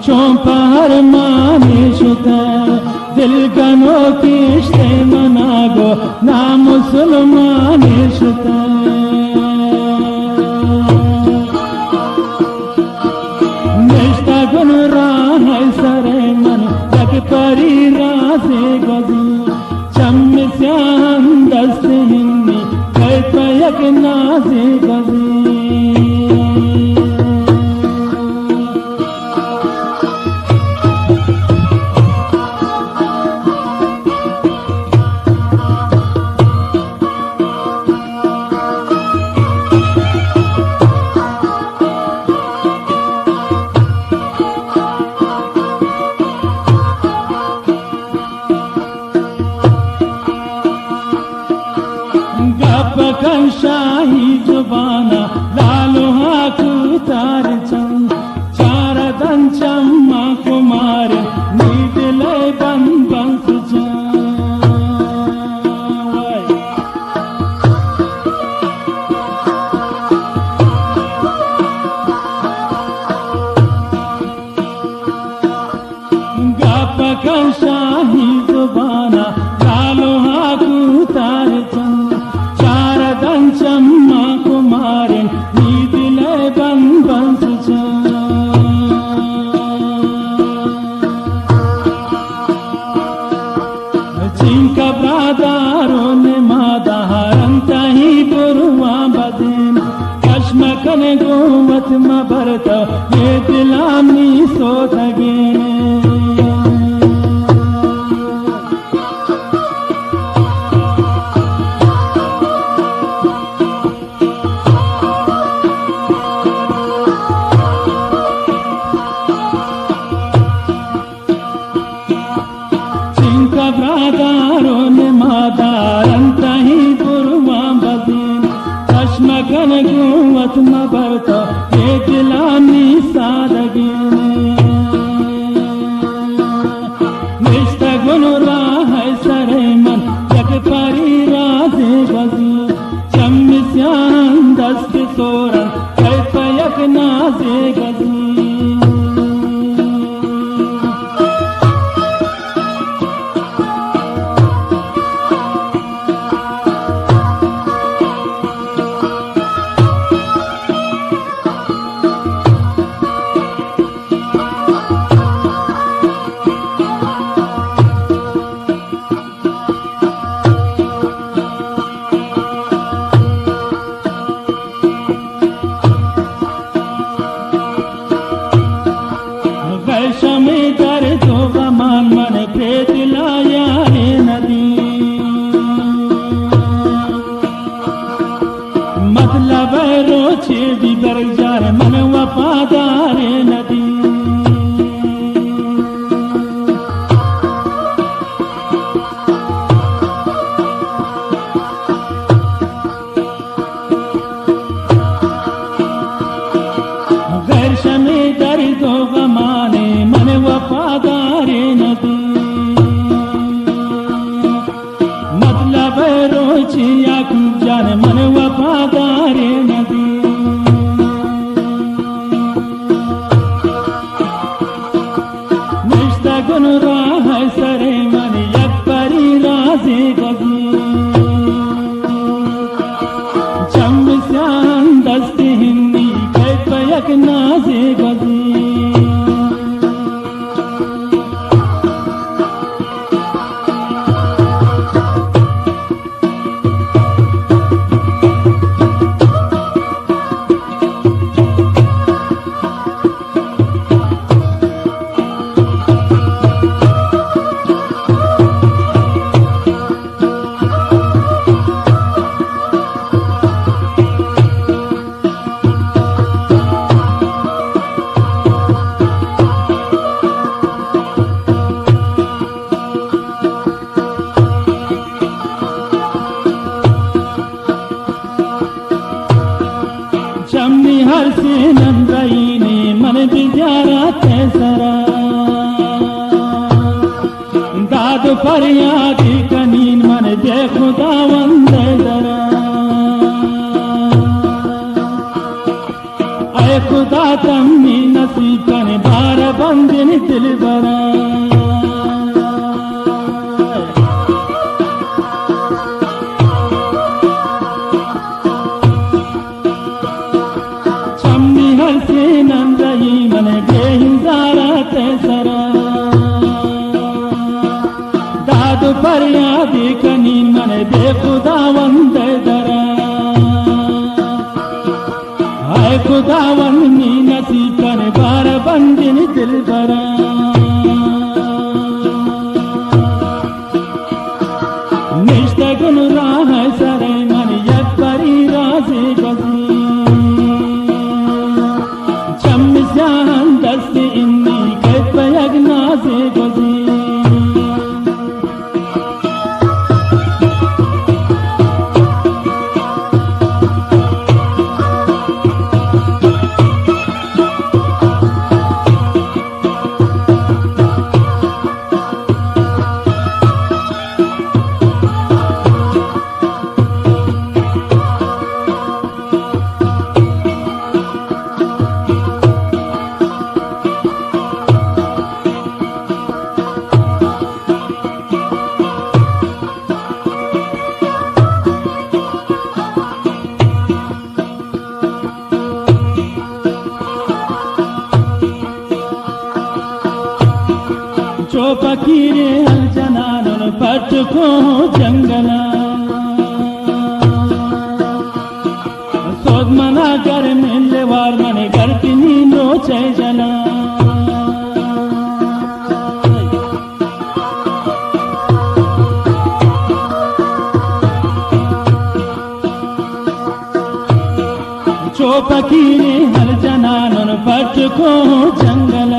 چون پہ ارمانے شتہ، دل گنوکیشتے منا گو نامسلمانے شتہ۔ نشتہ گوں راہ سر من، یک پری رازے گوزی۔ چم سیاہن دست ہنی، کئے پہ یک نازے گوزی۔ گپ کن شاہی زبانا، لالو ہاکو تار چم، چار دن چم کمار، نی دل بند بند جان۔ گپ کن شاہی زبانا، لالو ہاکو تار چم، چار دن چم کمارن، نی دل بند بند جان۔ چینکہ برادارو نمادا ہرن تہی برواں بدین، کش مکن گوں وت مبر تو، اے دلانی سودگین۔ چینکہ برادارو نمادارن تہی برواں بدین، چشم کن گوں وت مبر تو، اے دلانی سادگین۔ نشتہ گوں راہ سر من، یک پری رازے گوزی۔ چم سیاہن دست سورن، کئے پہ یک نازے گوزی۔ غیشمی درد و غمان من پہ دلا یارے ندی۔ مطلب روچے دی درجار من وفادارے ندی۔ غیر شمے درد و غمانے من وفادارے ندی۔ مطلب روچی یعقوب جان من وفادارے ندی۔ نشتہ گوں راہ سر من یک پری رازے گوزی۔ چم سیاہن دست ہندی کئے پہ یک نازے گوزی۔ چمی ہر سینن رئینی من بزیارت سرا۔ داد و فریادی کنین من بے خداوند درا۔ اے خدا تمی نصیب کن بار بند کنی من بے خداوند درا۔ اے خداوند نی نصیب کن بار بندین دلبرا۔ نشتگن راہ سر من یک بری رازے گزی۔ چم سیاہن دست انی کت پہ یک نازے گزی۔ چو پکیرے ہل جنانن پٹ کو جنگلا۔ سود منا گرمیں لیوار من گردنی نوچے جنا۔ چو پکیرے ہر جنانن پٹ کو جنگل۔